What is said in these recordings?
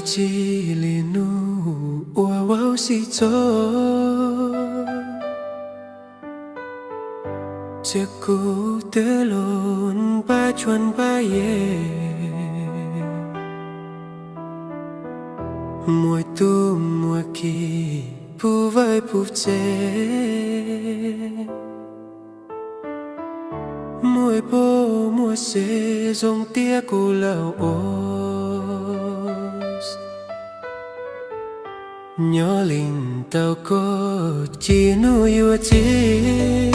Txij li hnub uas vauv xis txog, txiv kuv twb los npaj tshuaj npaj yem, muaj tub muaj ki puv vawj puv tsev, muaj poj muaj sev zoo tiab kuv laus os. Nyob li ntawm koj tsis hnub yuav txiv,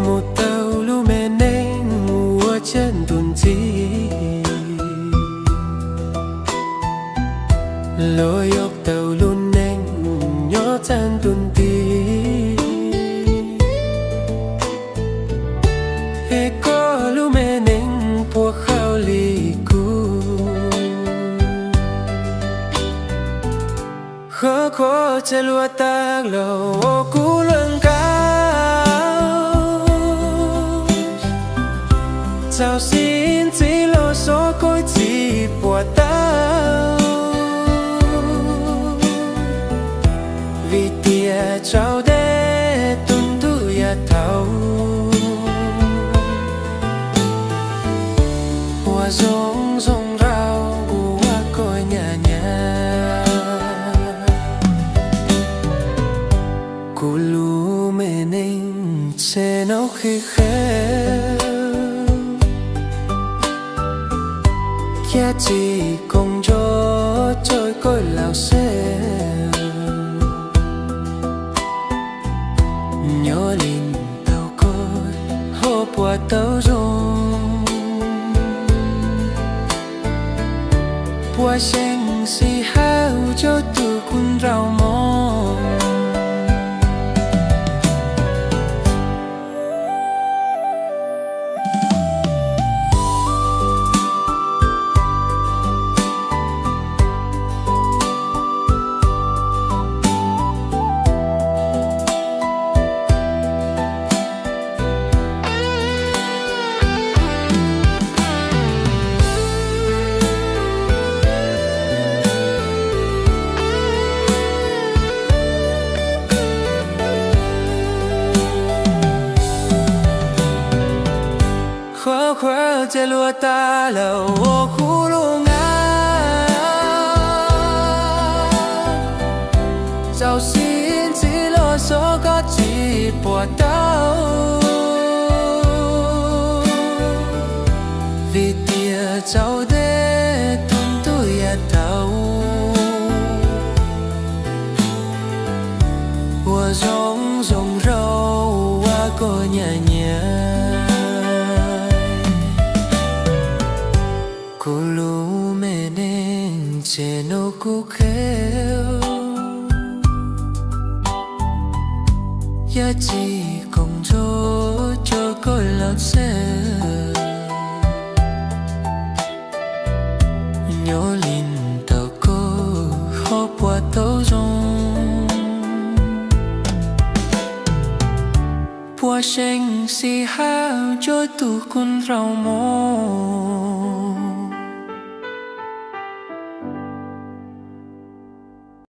mus tau lub me neej ua tsab ntuj ntxiv, los yog tau lub neej nyob txaj ntuj nti. Es koj lub me neej puas haum li kuv? Qhov koj txawm luag tag los kuv luag nkaus, txaus xib ntxiv los xov koj tsis puas tau, vim tias tsaus ntuj tus ntuj yav thaud uas zoo zoo nraug ua koj nyam nyam. Kuv lub me neej txhia nub qhib qheb, yaj txi koom nrog coj koj laus xwb. Nyob li ntawm koj ho puas tau zoo, puas xeeb xis hawm coj tug kub nraug mob. Qhov koj txawm luag tag los ua kuv luag nkaus, txaus xib ntxiv los xov koj tsis puas tau, vim tias tsaus ntuj tus ntuj yav thaud uas zoo zoo nraug ua koj nyam nyam. Kuv lub me neej txhia nub kuv qhib, yaj txi koom nrog coj koj laus xwb. Nyob li ntawm koj ho puas tau zoo, puas xeeb xis hawm coj tug kub nraug mob.